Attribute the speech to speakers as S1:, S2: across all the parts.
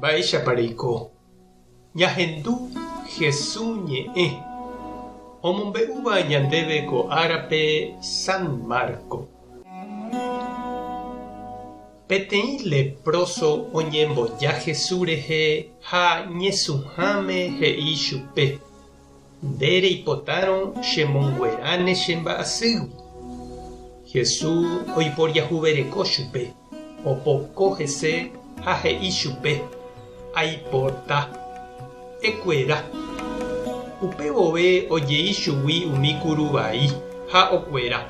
S1: Mba'éichapa reiko? Ñahendu Hesu ñe'ẽ omombe'úva ñandéve ko árape San Marco. Peteĩ lepróso oñemboja Hesu rehe ha ñesũháme he'i chupe, Nde reipotárõ chemongueráne che mba'asýgui. Jesús oiporiahuvereko chupe, opoko hese ha he'i chupe, Aipota. Ekuera. Upe vove ojei chugui umi kuru vai ha okuera.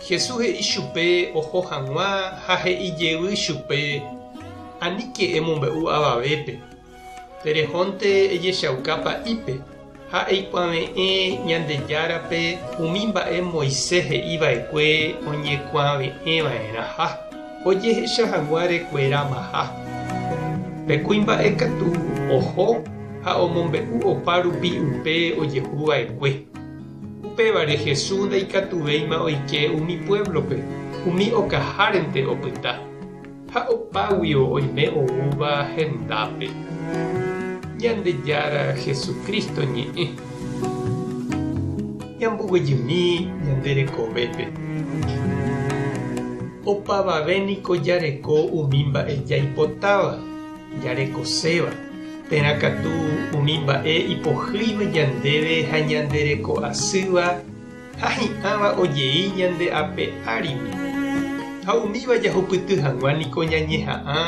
S1: Jesús he'i chupe oho hag̃ua ha he'i jey chupe, Aníke emombe'u avavépe. Terehónte ejechauka pa'ípe ha eikuave'ẽ Ñandejárape umi mba'e Moisés he'i va'ekue oñekuave'ẽ va'erãha, ojehecha hag̃ua rekueramaha. Pe kuimba'e katu oho ha omombe'u opa rupi upe ojehu va'ekue. Upévare Jesús ndaikatuvéima oike umi puévlope, umi okahárente opyta. Ha opáguio oime oúva hendápe. Ñandejára Jesucristo ñe'ẽ. Ñamboguejymi ñande rekovépe. Opavave niko jareko umi mba'e jaipotáva, jarekoséva, térã katu umi mba'e ipohýiva ñandéve ha ñande reko asýva Ha hi'ãva ojei ñande ape árigui. Ha umíva jahupyty hag̃ua niko ñañeha'ã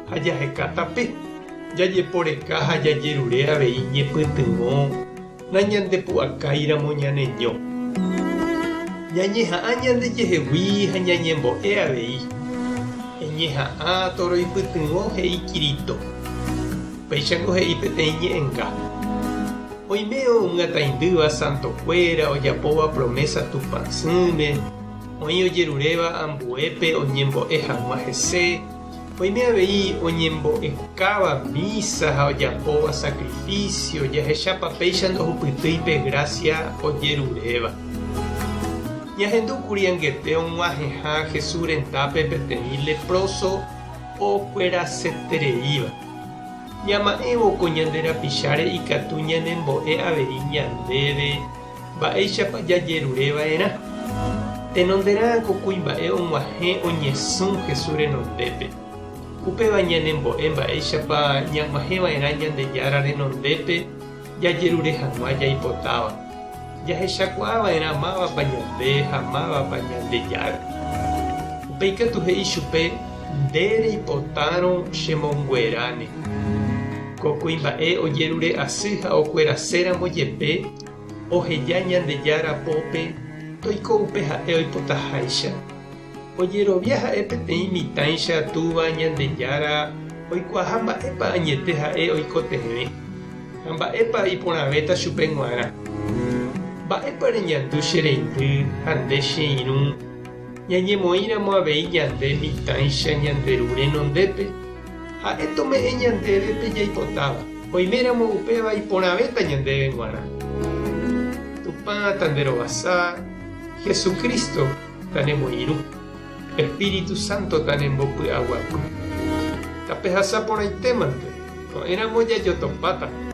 S1: ha jaheka tape, jajeporeka ha jajerure avei ñepytyvõ nañandepu'akáiramo ñaneño. Ñañeha'ã ñandejehegui ha ñañembo'e avei. Eñeha'ã toroipytyvõ he'i Kirito. Upéichango he'i peteĩ ñe'ẽnga. Oime omyataindýva santokuéra ojapóva promésa Tupãsỹme, oĩ ojeruréva ambuépe oñembo'e hag̃ua hese, oime avei oñembo'ekáva mísa ha ojapóva sakrifísio jahechápa péicha ndohupytýi pe grásia ojeruréva. Ñahendúkuri angete og̃uahẽha Jesús rendápe peteĩ lepróso okuerasetereíva. Ñama'ẽvo ko ñande rapicháre ikatu ñanembo'e avei ñandéve mba'éichapa jajerure va'erã. Tenonderã ko kuimba'e og̃uahẽ oñesũ Jesús renondépe. Upéva ñanembo'e mba'éichapa ñag̃uahẽ va'erã Ñandejára renondépe jajerure hag̃ua jaipotáva. Jahechakuaa va'erã mávapa ñande ha mávapa Ñandejára. Upéi katu he'i chupe, Nde reipotárõ chemongueráne. Ko kuimba'e ojerure asy ha okueraséramo jepe, oheja Ñandejára pópe toiko upe ha'e oipotaháicha. Ojerovia ha'e peteĩ mitãicha Túva Ñandejára oikuaaha mba'épa añete ha'e oikotevẽ ha mba'épa iporãvéta chupe g̃uarã. Mba'épa reñandu che reindy ha nde che irũ ñañemoĩramo avei ñande mitãicha ñande Ru renondépe? Ha'e tome'ẽ ñandéve pe jaipotáva, oiméramo upéva iporãvéta ñandéve g̃uarã. Tupã tanderovasa, Jesucristo tanemoirũ, Espíritu Santo tanembopy'aguapy. Tapehasa porãitémante, ko'ẽramo jajotopáta.